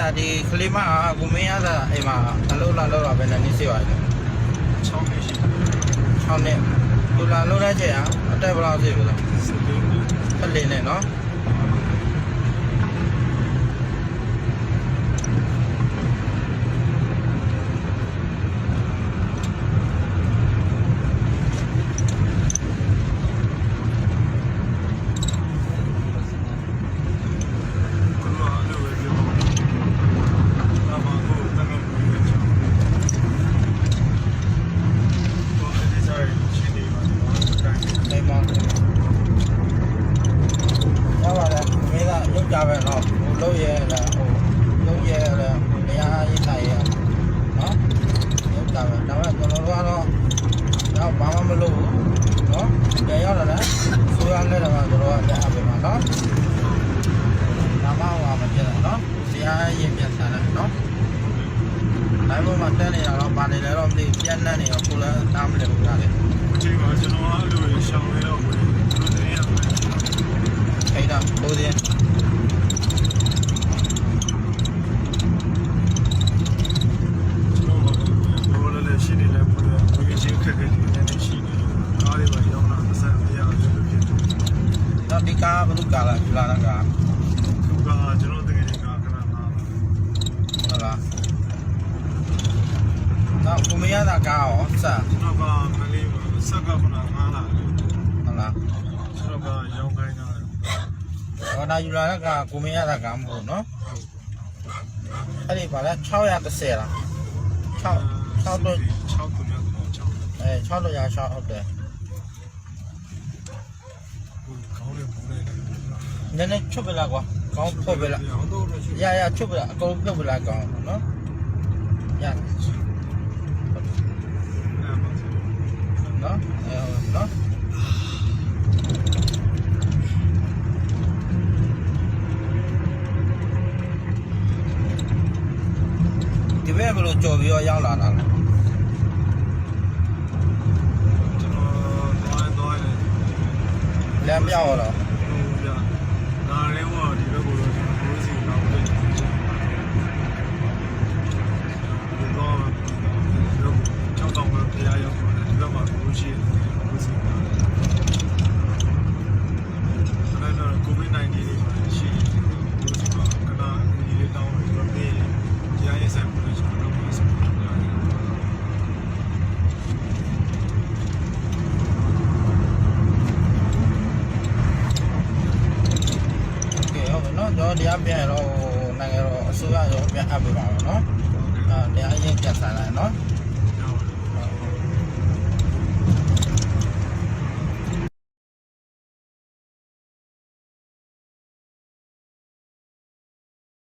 သာဒီကလေးမကကိုမင်းရသာအိမ်မှာအလုပ်လာလုပ်တာပဲနေစီပါလေ 6နှစ်ရှိပြီ 6နှစ်သူလာလုပ်တဲ့ချိန်ကအတက်ဘယ်လောက်ရှိပြီလဲ 14နှစ် ဆက်လေးနဲ့နော် သူကအဲ့လိုပဲပြောတာဘာမှကိုတက်ကဘူးချောင်းတော့အဲ့ဒီစားရှိနေပါတော့တိုင်း အိမ်မှာရပါတယ်မင်းကရုပ်ကြပဲနော်ဟိုလုပ်ရဲလားဟိုလုပ်ရဲလားဟိုတရားရေးဆိုင်ရဲနော်ရုပ်ကြပဲဒါပေမဲ့ကျွန်တော်တို့ကတော့တော့ဘာမှမလုပ်ဘူးနော်ပြန်ရောက်လာတယ်ဆိုရလဲတော့ကျွန်တော်ကပြန်အပ်ပေးပါနော် ဒါမှဟိုမပြတ်တော့နော်တရားရင်ပြတ်ဆန်တယ်နော်နိုင်ပေါ်မှာတက်နေတာတော့ဗာနေလဲတော့မသိပြတ်နှံ့နေတော့ကိုလည်းနားမလည်ဘူးဒါလေ အချိန်မှာကျွန်တော်ကအဲ့လိုရှောင်းနေတော့ဝင်သူတို့တည်းရမယ် ခိတာဘိုးစင်း ကျွန်တော်ကဘောလည်းလည်းရှိနေလဲပို့တယ်ဝေချင်းခက်ခဲလေးနည်းနည်းရှိနေလို့ကားတွေပါရောက်လာအဆက်မရဘူးလို့ဖြစ်တယ် တော့ဒီကားဘယ်သူကားလာယူလာတော့ကား သူကကျွန်တော်တကယ်ကြီးကခဏလာ ဟုတ်လားတော့ကိုမရတာကားရောစ ကျွန်တော်ကမလေးပါဆက်ကခဏငားလာတယ် ဟုတ်လား ကျွန်တော်ကရောင်းခိုင်းတာ ဟောဒါယူလာတဲ့ကားကိုမရတာကားမဟုတ်နော်အဲ့ဒီပါလား630လား6 6တော့ 6ခုမြောက်တော့6 အဲ6တော့ရ6ဟုတ်တယ် ခေါင်းလေးပူလိုက်တယ် နည်းနည်းချွတ်ပလားကွာကောင်းဖွက်ပလားရရချွတ်ပလားအကုန်ပြုတ်ပလားကောင်းနော်ရ နော်အဲနော်ဒီဘက်ဘယ်လိုကြော်ပြီးတော့ရောက်လာတာလဲ ကျွန်တော်သွားသွားတယ် လမ်းပြောက်တော့ ဟိုပြဒါလည်းဟိုဒီဘက်ကိုတော့ကျွန်တော်ကိုစီတော့ပြည့်တယ်တော့ကျောင်းတော်မှာဖရားရောက်တယ်ဒီဘက်မှာကိုရှိတယ်ကိုစီကအဲ့တော့ COVID-19 တွေမှာရှိတယ်ကိုစီကကနာဒီလေးတောင်းပြီးတော့ပြေးတရားရေးဆိုင်ပေါ်ကျွန်တော်တို့ဆက်ပြီးတော့ ကဲဟုတ်ပြီနော်ကျွန်တော်တရားပြန်တော့နိုင်ငံတော်အစိုးရရောပြန်အပ်ပေးပါမယ်နော်အဲတရားရင်ပြန်ဆန်လိုက်နော် ဟ